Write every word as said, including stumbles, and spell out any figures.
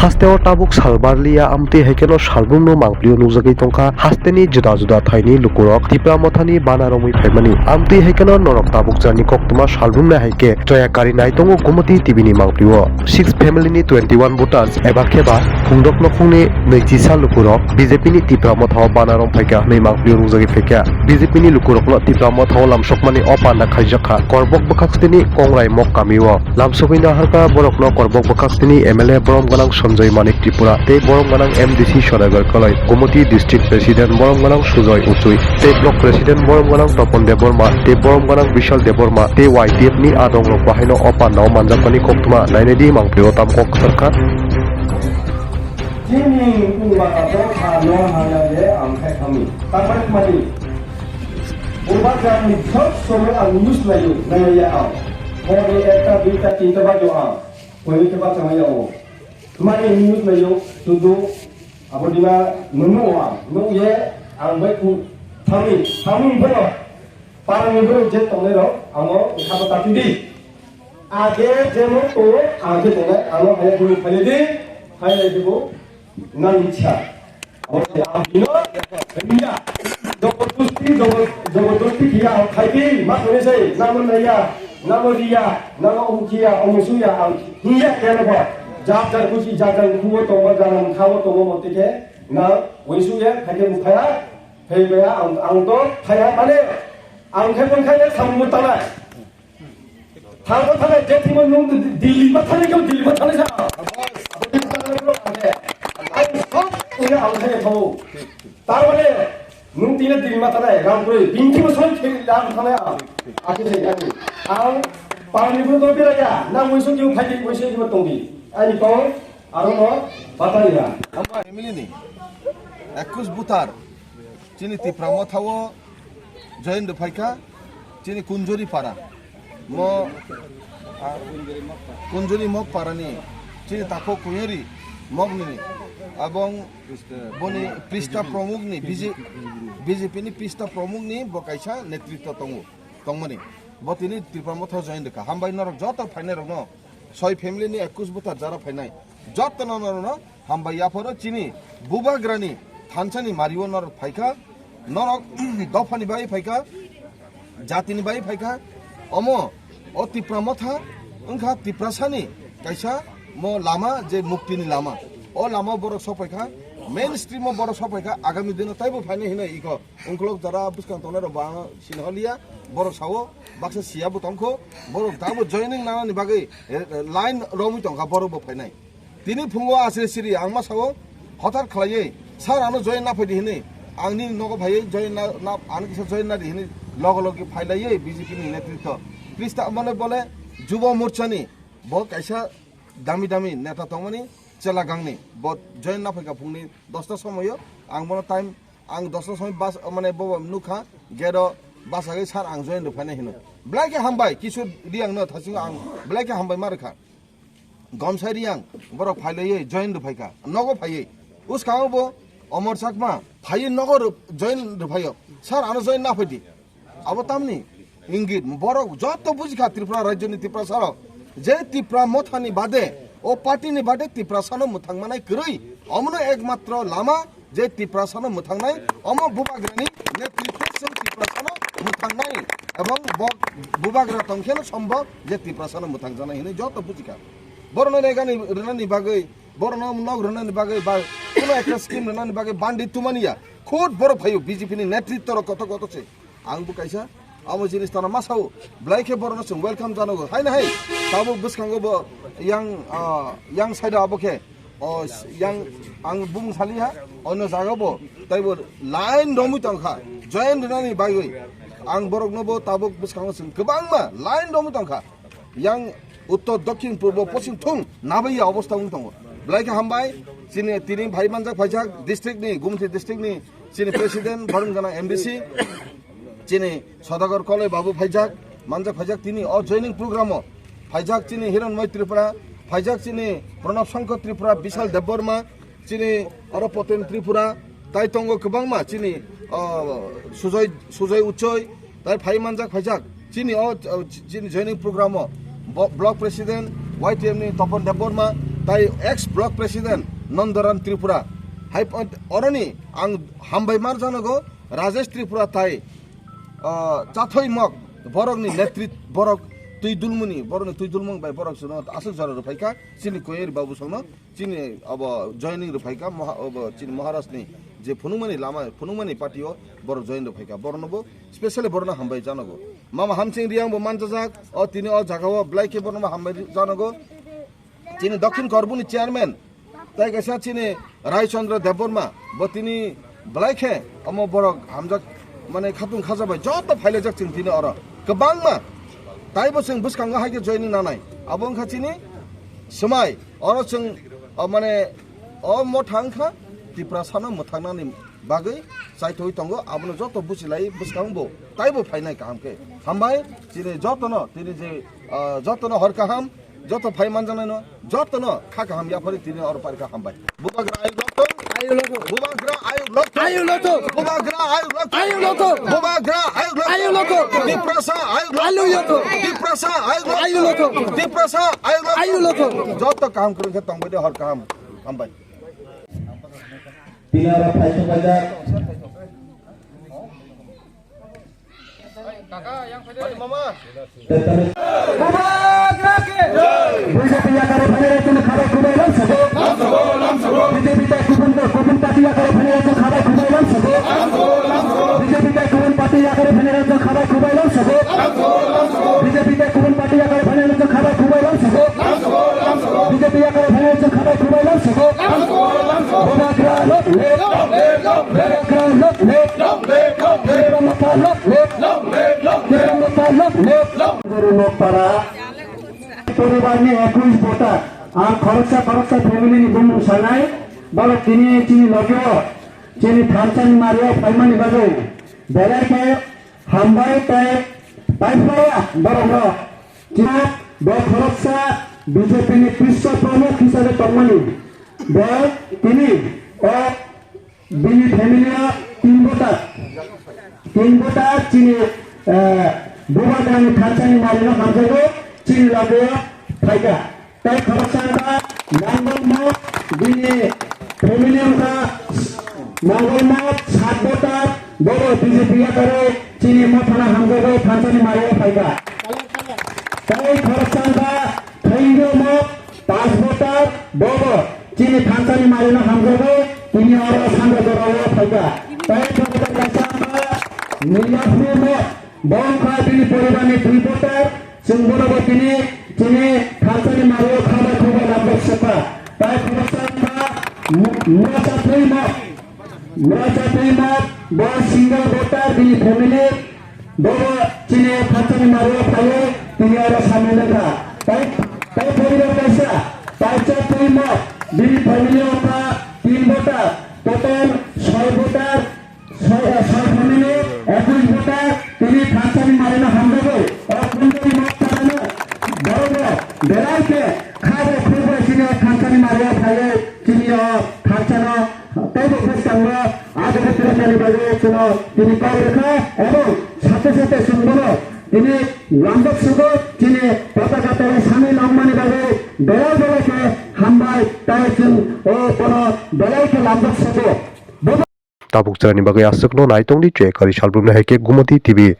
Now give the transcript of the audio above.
Hasteo tabuk sal barliya, amtwi hai kheno salbumno mangpilio nukjagwi tongkha hasteni juda juda thaini lukurok Tipra Mothani bana romwi phaimani. Amtwi hai kheno norok tabuk jani koktwma salbumnai hai khe choya kari nai tongo Gumoti T V ni mangpilio. Six family ni twenty one voters eba khe ba phungdokno phungni nwichisa lukurok B J P ni Tipra Mothao bana rom phaikha hwnwi mangpilio nukjagwi phaikha. B J P ni lukurokno Tipra Mothao lamsokmani o panda khaijakha Korbok bwkhak sitini Kongrai Mok kamio. Lamsogwi naharkha borokno Korbok bwkhak sitini M L A borom gwnang Sanjoy Manik Tripura tei borom gwnang M D C Sodagar Kalai, Gumoti District President borom gwnang Sujoy Uchui tei Block President borom gwnang Topon Debbarma tei borom gwnang Bishal Debbarma tei Y T F ni adongrok bahaino o pandao manjakmani koktwma nainai di mangpilio tam kok kwtharkha. Chini wngkukma katok ha no hana je ang khai thangmi. Tamani mani. Bubagrani sob somoi ang news nayo, naiya ang. Hori ekta, duita, tinta bajo ang. Koi ke bacha maya o. Mani news nayo, sudu. Abo dina nunu o ang. Nu ye ang bai ku thangmi. Thangmi bono. Parani borok je tongnai rok, amo khabo tati di. Age jemon tongo, age tongnai, ano haya bini phai di, phai di bo, nang ichha. Amo se ang bino, ya, jobordosti, jobor-, jobordosti kiya ang khai di, ma kone se, namo naya, namo riya, namo umkiya, umusuya, ang hiya kena ba. Jat jat kuchi, jat jat kuwo tongo, jat jat khawo tongo, motike, na, wisuya, khai ke mukhaya, Hei baya, ang, ang to thaiha mane, ang khe tong khai samung tanai. Thang to thanai, je thimo nung Delhi ma thanai, kau Delhi ma thanai sa. Abo Delhi ma thanai, bro, ang khe. Ang sok, ini ang khe thau. Tar mane, nung tine Delhi ma thanai, Rampuri, bini thimo soi khe lam thanai ang. Aku se, aku. Ang, pani pun to pira ya, na muiso kiu phai di, muiso kiu tong di. Ani kau, aro no, batari ya. Amba family ni, ekus butar. Chini Tipra Mothao join rwphaikha chini Kunjori para. Mo, ah, Kunjori Mok parani chini Takhuk Kuyori Mokni abong boni Prista Pramukni B J, B J P ni Prista Pramukni bo kaisa netritwa tongo, tongmani. Bo tini Tipra Mothao join rwkha. Hambai norok joto phainairokno. Soi family ni ekus buthar jara phainai. Jotto no norok no hambai yapharo chini bubagrani thansani mario norok phaikha, norok dophani bai phaikha, jatini bai phaikha. Omo o Tipra Motha wngkha Tiprasani kaisa mo lama je muktini lama. O lama borok sokpaikha, mainstream o borok sokpaikha, agami dino taibo phainai hinwi iko. Ungkolok jara bwskang tongnai rok bo ang sini holiya, borok sao baksa siya bo tongkho, borok tamo joining nanani bagwi, eh, eh, line romwi tongkha, borok bo phainai. Tini phungo asri siri ang ma sao, hothar khlaiwi, "Sir, ano join na phaidi," hinwi, ang nini nogo phaiwi join na, na, ano kisa join na di hinwi, logo logi phailaiwi B J P ni netritwo. Prista mane bole Jubo Morcha ni, bo kaisa dami dami neta tongmani, chela gangni, bo join na phaikha phungni dosta somoyo, ang bono time Ang dosta somoi bas, mane, bobo nukha, gate o bachagwi, "Sir, ang join rwphainai," hino. Belai khe hambai, Kishore Reang no thasingo ang belai khe hambai ma rwkha. Gomsai Reang borok phailawi join rwphaikha, nogo phaiwi. Bwskango bo Omor Chakma phaiwi nogo rw-, join rwphaio. "Sir, ano join na phaidi." Abo tamni ingit borok joto bujikha Tripura rajyoni Tiprasa rok je Tipra Mothani bade, o party ni bade Tiprasano mwthang manai kwrwi. Omono ekmatro lama je Tiprasano mwthangnai, omo bubagrani netritwo se Tiprasano mwthangnai. Ebong bo bubagra tongkheno sombok je Tiprasano mwthangjaknai hinwi joto bujikha. Borokno legani rwnani bagwi, borokno nok rwnani bagwi ba kuno ekta scheme rwnani bagwi bandi tumaniya. Khud borok phaio B J P ni netritwo rok koto koto se. Ang bo kaisa amo jinis tana ma sao, belai khe borokno chwng welcome janogo. Hai na hai, tabuk bwskango bo yang, ah, yang side o abo khe, o yang, ang bumung saliha, ono jaga bo, taibo line romwi tongkha, join rwnani bagwi. Ang borokno bo tabuk bwskango chwng kwbangma line romwi tongkha. Yang uttor, dokhin, purbo, poschim thung nabaiya obostha wng tongo. Belai khe hambai, chini tini phai manjak phaijak district ni, Gumti district ni chini president, borok gana M D C, chini Sodagar Koloi babu phaijak, manjak phaijak tini o joining program o phaijak chini Hiranmoy Tripura, phaijak chini Pranab Shankar Tripura, Bishal Debbarma, chini oro Poten Tripura, tai tongo kwbangma chini, o, Sujoy, Sujoy Uchoi, tai phai manjak phaijak chini o, o, chini joining program o bo-, block president Y T F ni Topon Debbarma, tai ex block president Nandaram Tripura. Hai oroni ang hambai mar janogo Rajesh Tripura tai, ah, chathoi mok borokni netrit borok twi dulmuni, borokni twi dulmung bai borok suno aswk jora rwphaikha chini koyeri babu songno. Chini abo joining rwphaikha moha-, abo chini Maharaj ni je phunukmani lama, phunukmani party o borok join rwphaikha, borokno bo specially borokno hambai janogo. Mama Hamsing Riang bo manjajak, o tini o jaga o belai khe borokno hambai janogo. Chini Dokhin Korbuni chairman, tai kaisa chini Rai Chandra Debbarma, bo tini belai khe omo borok hamjak, mane khatung khajabai joto phailaijak chwng tini oro kwbangma. Taibo chwng bwskango hai khe joining nanai. Abo wngkha chini swmai. Oro chwng, o, mane, o motha wngkha Tiprasano mwthangnani bagwi chaithogwi tongo, abono joto buchilai bwskango bo taibo phainai kaham khe. Hambai, chini jotono, tini je, o, jotono hor kaham, joto phai manjaknaino, jotono kha kaham yaphari tini oro parikha hambai. Bubagra ayuk lokto. Ayuk lokto. Bubagra ayuk lokto. Ayuk lokto. Bubagra ayuk lokto. Ayuk lokto. Bubagra ayuk lokto. Ayuk lokto. Tiprasa ayuk lokto. Ayuk lokto. Tiprasa ayuk lokto. Ayuk lokto. Tiprasa ayuk lokto. Ayuk lokto. Joto kaham kwrwng khe tongbai de hor kaham. Hambai. Tini oro phai sokphaijak. Bubagra ke jai. B J P yakari phainai rok chwng khabai khubai lam sabo. B J P tei kubun kubun party yakari phainai rok chwng khabai khubai lam sabo. B J P tei kubun party yakari phainai rok chwng khabai khubai lam sabo. B J P tei kubun party yakari phainai rok chwng khabai khubai lam sabo. B J P yakari phainai rok chwng khabai khubai lam sabo. Bubagra long live. Bubagra long live. Tipra Motha long live. Tipra Motha long live. Guru Nokpara poribarni ekush voter, ang khoroksa khoroksa family ni bumung sanai, borok tini chini logio, chini thansani mario phaimani bagwi belai khe hambai tei paiphlaiya borokno. Chini bo khoroksa B J P ni pisha pramukh hisabe tongmani, bo tini o bini family o tin voter, tin voter chini, eh, Bubagrani thansani marino hamjago chini logio phaikha. Tei khoroksa wngkha Mongol Moth, bini family wngkha Mongol Moth, sat voter, bobo B J P yakarwi chini mothano hamjagwi thansani mario phaikha. Tei khoroksa wngkha Thainjo Moth, pas voter, bobo chini thansani marino hamjagwi tini oro sanja jorao phaikha. Tei bobo kaisa wngkha Nilaphu Moth, bo wngkha bini poribarni dui voter, chwng bono bo tini chini thansani mario khabai khubai labjak sokha. Tai khoroksa wngkha Mu-, Murachatwi Moth, Murachatwi Moth, bo single voter bini family, bobo chini thansani mario phaiwi tini oro samil wngkha. Tai, tai poribar kaisa, Taichatwi Moth, bini family wngkha tin voter, total soi voter, Soi, soi family, ekush voter, tini thansani marino hamjagwi, o kundui moktarano, borokno, belai khe, khabo khurbo chini o thansani mario phaiwi, chini o thansano, teibo bwskango, agini purunani bagwi chwngno tini kok rwkha, ebong sate sate chwng bono, tini lamjak sugo, chini potaka tei sani nongmani bagwi, belai belai khe hambai, tei chwng o bono belai khe lamjak sugo. Tabuk chwraini bagwi aswkno naitongdi Chekari Salbrumni hai khe Gumoti T V.